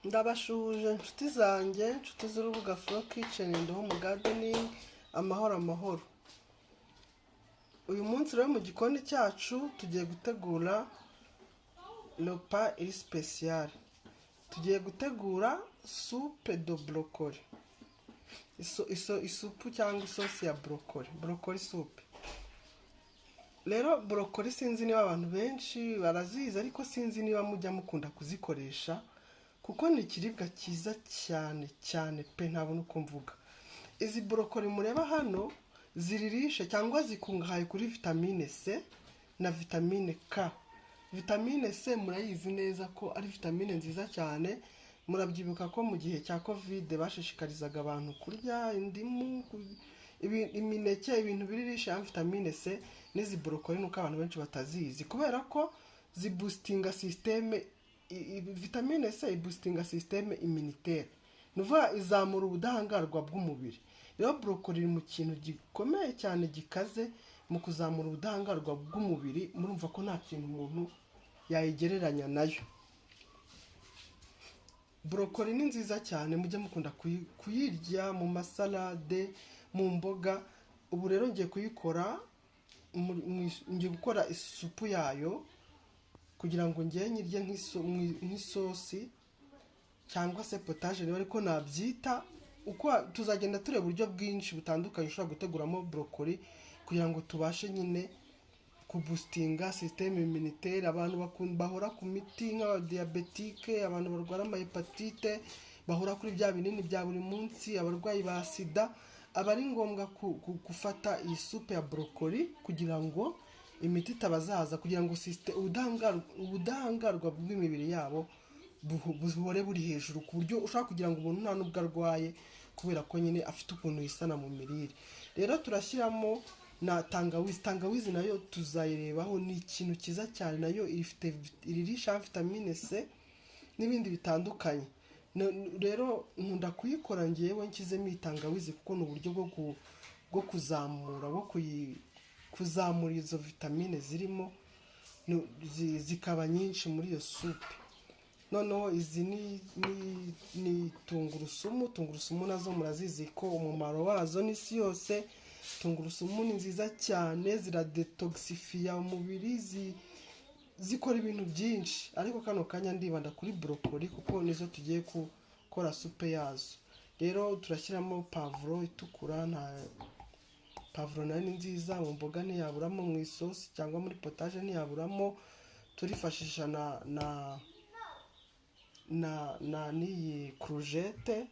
Ndabashuhuje inshuti zanjye, inshuti z'urubuga Flo Kitchen and Home Gardening, amahoro amahoro. Uyu munsi rero mu gikoni cyacu tugiye gutegura repas iri spéciale. Tugiye gutegura soupe de brocoli. Isupu cyangwa isosi ya brocoli, brocoli soupe. Rero brocoli sinzi niba abantu benshi barazizi, ariko sinzi niba mujya mukunda kuzikoresha, kuko ni ikiribwa cyiza cyane cyane pe, ntabona uko mvuga. Izi brocoli mureba hano ziri riche cyangwa zikungahaye kuri vitamine C na vitamine K. Vitamine C murayizi neza ko ari vitamine nziza cyane. Murabyibuka ko mu gihe cya Covid bashishikarizaga abantu kurya indimu, imineke, ibintu biri riche ya vitamine C. N'izi brocoli, nuko abantu benshi batazizi, kubera ko ziboostinga système. Vitamine C iboostinga système immunitaire, ni ukuvuga izamura ubudahangarwa bw'umubiri. Rero brocoli iri mu kintu gikomeye cyane gikaze mu kuzamura ubudahangarwa bw'umubiri. Murumva ko nta kintu umuntu yayigereranya nayo. Brocoli ni nziza cyane, mujye mukunda kuyirya mu masalade, mu mboga. Ubu rero ngiye kuyikora, ngiye gukora isupu yayo kugira ngo ngiye nyirye nk'isosi cyangwa se potage, niba ariko nabyita. Uko tuzagenda tureba uburyo bwinshi butandukanye ushobora guteguramo brocoli kugira ngo tubashe nyine kuboostinga système immunitaire. Abantu bahora ku miti nk'abadiyabetike, abantu barwara amahépatite bahora kuri bya binini bya buri munsi, abarwayi ba sida, aba ari ngombwa gufata iyi soupe ya brocoli kugira ngo imiti itabazaza, kugira ngo ubudahangarwa bw'imibiri yabo buhore buri hejuru, ku buryo ushobora kugira ngo umuntu nta n'ubwo arwaye, kubera ko nyine afite ukuntu yisana mu mirire. Rero turashyiramo na tangawizi. Tangawizi nayo tuzayirebaho, ni ikintu cyiza cyane, nayo ifite, iri riche vitamine C n'ibindi bitandukanye. Rero nkunda kuyikora ngewe nshyizemo iyi tangawizi, kuko ni uburyo bwo kuzamura, bwo kuzamura izo vitamine zirimo, zikaba nyinshi muri iyo soupe. Noneho izi ni tungurusumu. Tungurusumu nazo murazizi ko umumaro wazo n'isi yose. Tungurusumu ni nziza cyane, ziradetoxifiya umubiri, zikora ibintu byinshi, ariko kano kanya ndibanda kuri brocoli kuko nizo tugiye gukora soupe yazo. Rero turashyiramo poivron itukura. Nta poivron nayo ni nziza mu mboga, ntiyaburamo mu isosi cyangwa muri potage, ntiyaburamo. Turifashisha na n'iyi courgette,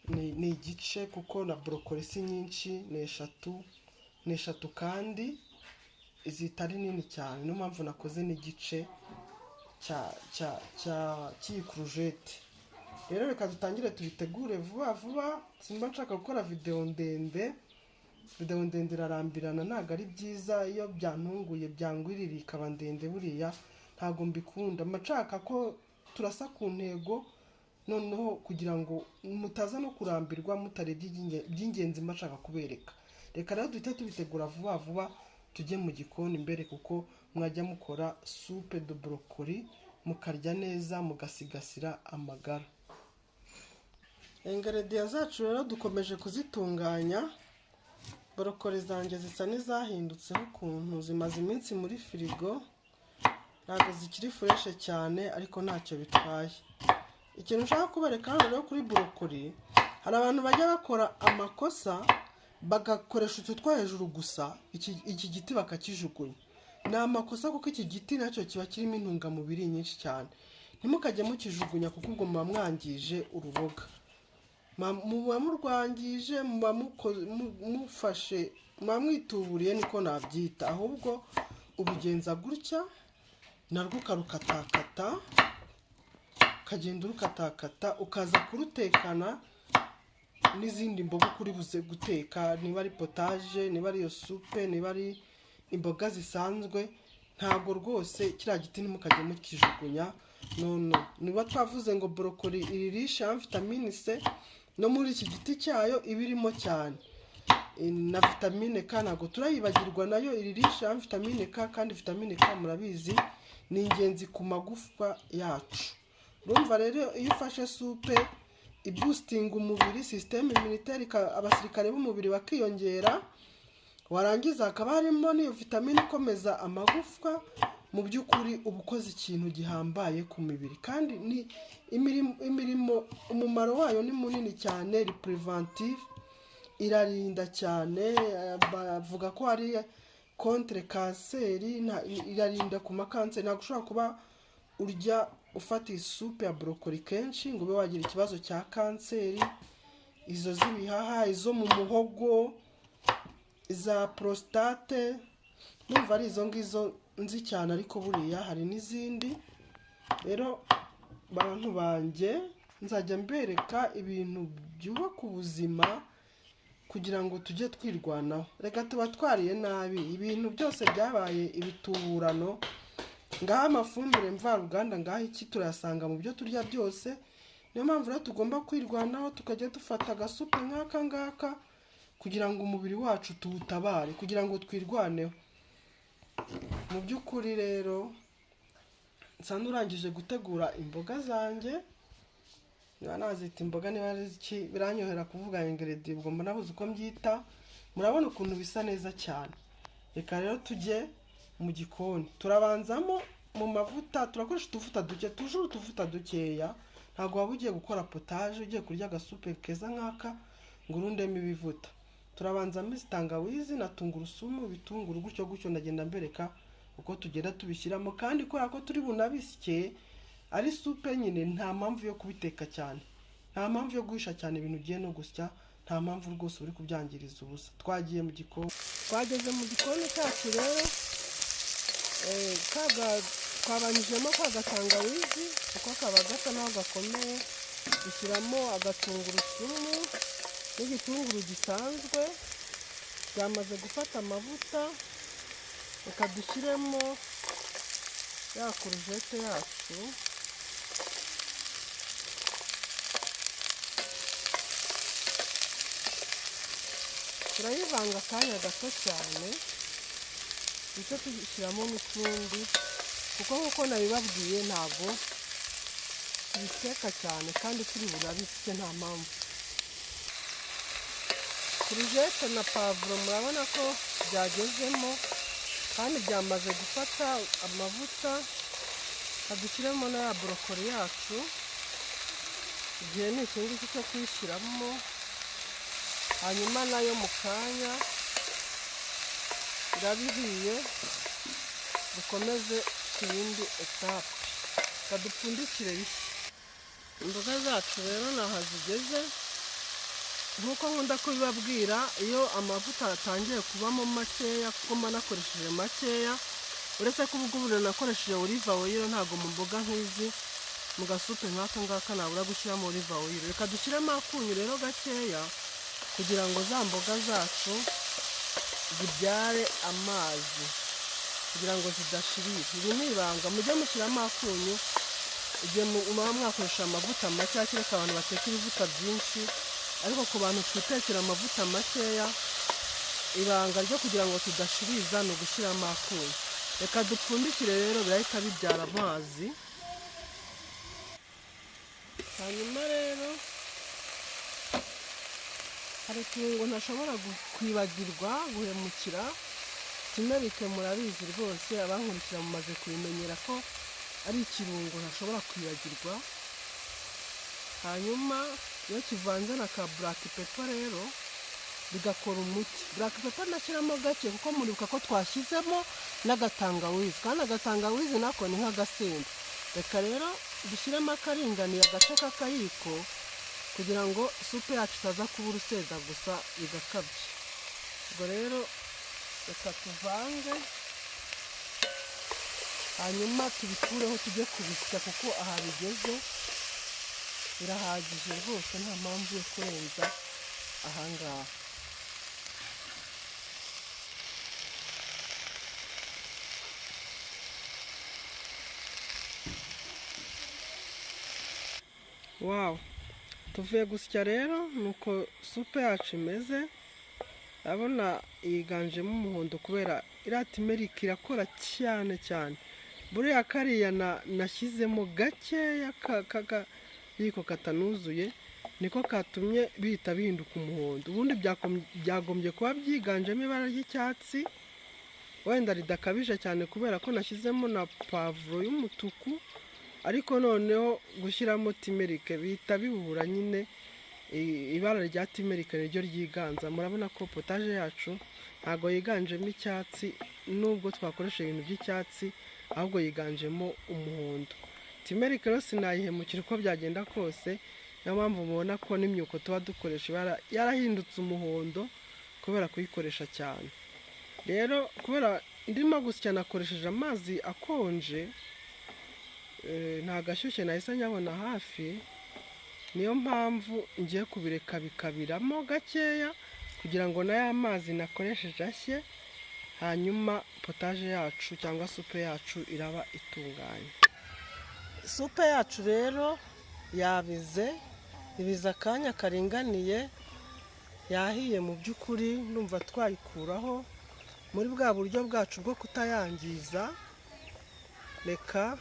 ni igice, kuko na brocoli si nyinshi, ni eshatu, ni eshatu kandi zitari nini cyane. Niyo mpamvu nakoze n'igice cya cya cya cy'iyi courgette. Rero reka dutangire tubitegure vuba vuba. Simba nshaka gukora videwo ndende. Videwo ndende irarambirana, ntabwo ari byiza. Iyo byantunguye, byangwirira ikaba ndende, buriya ntabwo mbikunda. Mba nshaka ko turasa ku ntego, noneho kugira ngo mutaza no kurambirwa mutarebye iby'ingenzi mba nshaka kubereka. Reka rero duhite tubitegura vuba vuba, tujye mu gikoni mbere, kuko mwajya mukora soupe de brocoli mukarya neza, mugasigasira amagara. Ingrédients zacu rero dukomeje kuzitunganya. Brocoli zanjye zisa n'izahindutseho ukuntu, zimaze iminsi muri firigo, ntabwo zikiri fraîche cyane, ariko ntacyo bitwaye. Ikintu nshaka kubereka hano rero kuri brocoli, hari abantu bajya bakora amakosa bagakoresha utu two hejuru gusa, iki giti bakakijugunya. Ni amakosa, kuko iki giti nacyo kiba kirimo intungamubiri nyinshi cyane. Ntimukajye mukijugunya, kuko ubwo muba mwangije uruboga, muba murwangije, muba mufashe, muba mwituburiye, niko nabyita. Ahubwo ubigenza gutya, narwo ukarukatakata, ukagenda urukatakata, ukaza kurutekana n'izindi mboga kuri buze guteka, niba ari potage, niba ari iyo soupe, niba ari imboga zisanzwe. Ntabwo rwose kiriya giti ntimukajye mukijugunya. No niba twavuze ngo brocoli iri riche en vitamine C, no muri iki giti cyayo iba irimo cyane. Na vitamine K ntabwo turayibagirwa, nayo iri riche en vitamine K, kandi vitamine K murabizi ni ingenzi ku magufwa yacu. Urumva rero, iyo ufashe soupe iboostinga umubiri, système immunitaire, abasirikare b'umubiri bakiyongera, warangiza hakaba harimo n'iyo vitamine ikomeza amagufwa, mu by'ukuri uba ukoze ikintu gihambaye ku mibiri. Kandi ni imirimo, umumaro wayo ni munini cyane. Préventive, irarinda cyane. Bavuga ko ari contre kanseri, irarinda ku makanseri. Ntabwo ushobora kuba urya, ufata isupu ya broccoli kenshi ngo ube wagira ikibazo cya kanseri, izo z'ibihaha, izo mu muhogo, iza prostate. Numva ari izo ngizo nzi cyane, ariko buriya hari n'izindi. Rero bantu banjye, nzajya mbereka ibintu byubaka ubuzima kugira ngo tujye twirwanaho. Reka tuba twariye nabi, ibintu byose byabaye ibituburano. Ngaho amafumbire mvaruganda, ngaho iki, turayasanga mu byo turya byose. Niyo mpamvu rero tugomba kwirwanaho, tukajya dufata agasupu nk'aka ngaka kugira ngo umubiri wacu tuwutabare, kugira ngo twirwaneho. Mu by'ukuri rero nsa n'urangije gutegura imboga zanjye, niba nazita imboga, niba ari iki, biranyohera kuvuga ingrédients, ubwo mba nabuze uko mbyita. Murabona ukuntu bisa neza cyane. Reka rero tujye mu gikoni. Turabanzamo mu mavuta, turakoresha utuvuta duke, tujure utuvuta dukeya. Ntabwo waba ugiye gukora potage, ugiye kurya agasupe keza nk'aka ngo urundemo ibivuta. Turabanzamo izi tangawizi na tungurusumu, ibitunguru, gutyo gutyo. Ndagenda mbereka uko tugenda tubishyiramo. Kandi kubera ko turi bunabisye, ari soupe nyine, nta mpamvu yo kubiteka cyane, nta mpamvu yo guhisha cyane ibintu ugiye no gusya, nta mpamvu rwose uri kubyangiriza ubusa. Twagiye mu gikoni, twageze mu gikoni cyacu rero. Twabanyijemo ka gatangawizi kuko kaba gasa naho gakomeye, dushyiramo agatungurusumu n'igitunguru gisanzwe. Byamaze gufata amavuta, reka dushyiremo ya courgette yacu. Turayivanga akanya gato cyane, duce dushyiramo n'utundi, kuko nk'uko nabibabwiye ntabwo tubiteka cyane kandi turi bunabisye, nta mpamvu. Courgette na poivron murabona ko byagezemo kandi byamaze gufata amavuta. Kadushyiremo na ya broccoli yacu. Igihe ni iki ngiki cyo kuyishyiramo, hanyuma nayo mu kanya iraba ihiye, dukomeze ku yindi étape. Kadupfundikire bishya. Imboga zacu rero ni aha zigeze. Nk'uko nkunda kubibabwira, iyo amavuta atangiye kubamo makeya, kuko mba nakoresheje makeya, uretse ko ubwo ubu nakoresheje olive oil, ntabwo mu mboga nk'izi, mu gasupe nk'aka ngaka, nabura gushyiramo olive oil. Reka dushyiremo akunyu rero gakeya kugira ngo za mboga zacu zibyare amazi, kugira ngo zidashirira. Iri ni ibanga, mujye mushyiramo akunyu igihe muba mwakoresha amavuta make. Kereka abantu bateka ibivuta byinshi, ariko ku bantu twitekera amavuta makeya, ibanga ryo kugira ngo tudashiriza ni ugushyiramo akunyu. Reka dupfundikire rero, birahita bibyara amazi. Hanyuma rero hari utungo ntashobora kwibagirwa guhemukira. Turmeric, murabizi rwose, abankurikira mumaze kubimenyera ko ari ikirungo ntashobora kwibagirwa. Hanyuma iyo kivanze na ka black pepper rero bigakora umuti. Black pepper ndashyiramo gake kuko muribuka ko twashyizemo n'agatangawizi, kandi agatangawizi nako ni nk'agasenda. Reka rero dushyiremo akaringaniye, agace k'akayiko, kugira ngo supe yacu itaza kuba urusenda gusa bigakabye. Ubwo rero reka tuvange, hanyuma tubikureho tujye kubisya, kuko aha bigeze birahagije rwose, nta mpamvu yo kurenza ahangaha. Wow, tuvuye gusya rero, nuko supe yacu imeze. Urabona yiganjemo umuhondo kubera iriya turmeric irakora cyane cyane. Buriya kariya nashyizemo gakeya k'akayiko katanuzuye, niko katumye bihita bihinduka umuhondo. Ubundi byagombye kuba byiganjemo ibara ry'icyatsi, wenda ridakabije cyane, kubera ko nashyizemo na pavuro y'umutuku. Ariko noneho gushyiramo turmeric bihita bibura nyine, ibara rya turmeric niryo ryiganza. Murabona ko potage yacu ntabwo yiganjemo icyatsi, nubwo twakoresha ibintu by'icyatsi, ahubwo yiganjemo umuhondo. Turmeric rero sinayihemukira uko byagenda kose. Niyo mpamvu mubona ko n'imyuko tuba dukoresha ibara yarahindutse umuhondo kubera kuyikoresha cyane. Rero kubera ndimo gusya nakoresheje amazi akonje, nta gashyushye nahise nyabona hafi. Niyo mpamvu ngiye kubireka bikabiramo gakeya kugira ngo na ya mazi nakoresheje ashye, hanyuma potage yacu cyangwa soupe yacu iraba itunganye. Soupe yacu rero yabize, ibiza akanya karinganiye, yahiye. Mu by'ukuri numva twayikuraho muri bwa buryo bwacu bwo kutayangiza. Reka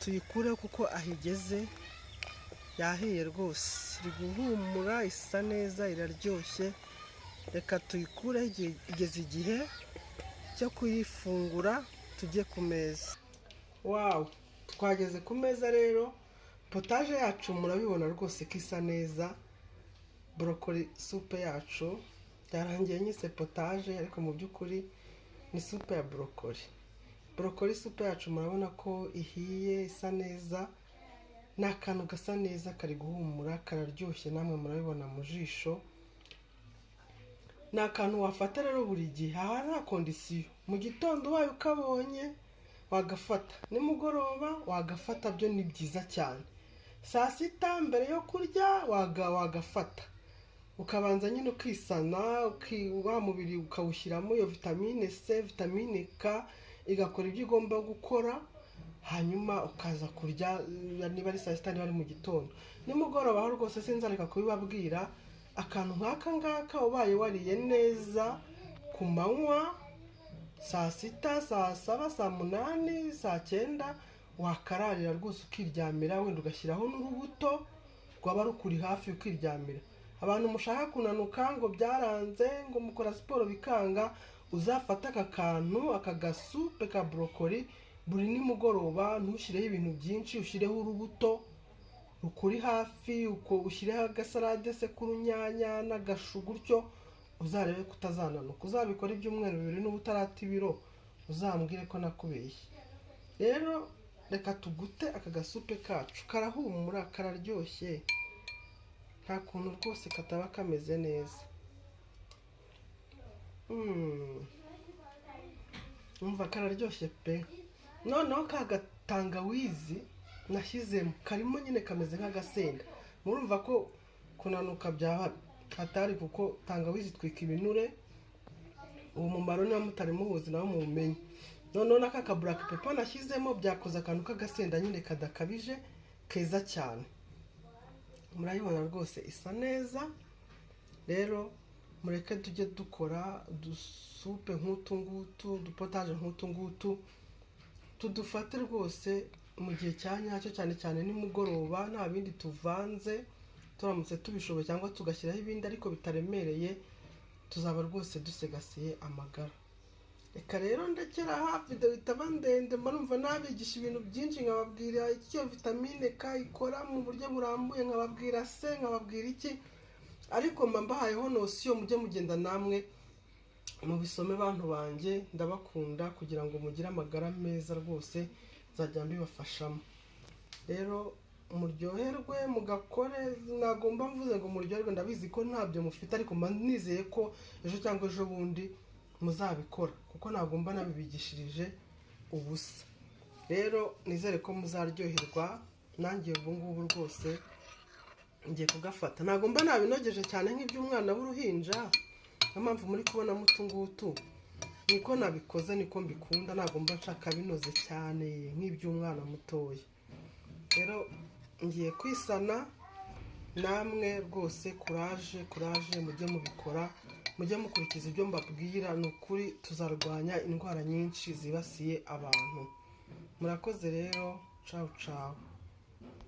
tuyikureho kuko aho igeze yahiye rwose, iri guhumura, isa neza, iraryoshye. Reka tuyikureho, igeze igihe cyo kuyifungura, tujye ku meza. Wow, twageze ku meza rero. Potage yacu murabibona rwose ko isa neza. Broccoli soupe yacu byarangiye nyise potage, ariko mu by'ukuri ni soupe ya broccoli. Broccoli soupe yacu murabona ko ihiye, isa neza. Ni akantu gasa neza, kari guhumura, kararyoshye, namwe murabibona mu jisho. Ni akantu wafata rero buri gihe, aha nta condition. Mu gitondo ubaye ukabonye wagafata, nimugoroba wagafata, byo ni byiza cyane. Saa sita mbere yo kurya wagafata, ukabanza nyine ukisana, wa mubiri ukawushyiramo iyo vitamine C, vitamine K, igakora ibyo igomba gukora, hanyuma ukaza kurya, niba ari saa sita, niba ari mu gitondo, nimugoroba. Aho rwose sinzareka kubibabwira. Akantu nk'aka ngaka ubaye wariye neza ku manywa, saa sita, saa saba, saa munani, saa cyenda, wakararira rwose ukiryamira, wenda ugashyiraho n'urubuto rwaba rukuri hafi, ukiryamira. Abantu mushaka kunanuka ngo byaranze, ngo mukora siporo bikanga, uzafate aka kantu, aka gasoupe ka broccoli buri nimugoroba. Ntushyireho ibintu byinshi, ushyireho urubuto rukuri hafi, uko ushyireho agasalade se k'urunyanya n'agashu gutyo, uzarebe ko utazananuka. Uzabikora ibyumweru 2, n'uba utarata ibiro uzambwire ko nakubeshye. Rero reka tugute aka gasoupe kacu, karahumura, kararyoshye, nta kuntu rwose kataba kameze neza. Umva, kararyoshye pe! Noneho ka gatangawizi nashyizemo karimo nyine, kameze nk'agasenda. Murumva ko kunanuka byaba hatari, kuko tangawizi itwika ibinure. Uwo mumaro niba mutari muwuzi nawe muwumenye. Noneho n'aka ka black pepper nashyizemo byakoze akantu k'agasenda nyine kadakabije, keza cyane. Murayibona rwose isa neza. Rero mureke tujye dukora udusoupe nk'utu ngutu, udupotage nk'utu ngutu, tudufate rwose mu gihe cya nyacyo, cyane cyane nimugoroba, nta bindi tuvanze turamutse tubishoboye, cyangwa tugashyiraho ibindi ariko bitaremereye, tuzaba rwose dusigasiye amagara. Reka rero ndekera aha, videwo itaba ndende. Mba numva nabigisha ibintu byinshi, nkababwira icyo vitamine K ikora mu buryo burambuye, nkababwira C, nkababwira iki, ariko mba mbahayeho notion. Mujye mugenda namwe mubisome. Bantu banjye, ndabakunda. Kugira ngo mugire amagara meza rwose nzajya mbibafashamo. Rero muryoherwe, mugakore. Nagomba mvuze ngo muryoherwe, ndabizi ko ntabyo mufite, ariko mba nizeye ko ejo cyangwa ejo bundi muzabikora, kuko ntabwo mba nabibigishirije ubusa. Rero nizere ko muzaryoherwa. Nanjye ubu ngubu rwose ngiye kugafata. Ntabwo mba nabinogeje cyane nk'iby'umwana w'uruhinja, niyo mpamvu muri kubonamo utu ngutu. Niko nabikoze, niko mbikunda, ntabwo mba nshaka binoze cyane nk'iby'umwana mutoya. Rero ngiye kwisana, namwe rwose courage, courage, mujye mubikora, mujye mukurikiza ibyo mbabwira. Ni ukuri tuzarwanya indwara nyinshi zibasiye abantu. Murakoze rero, cawu cawu.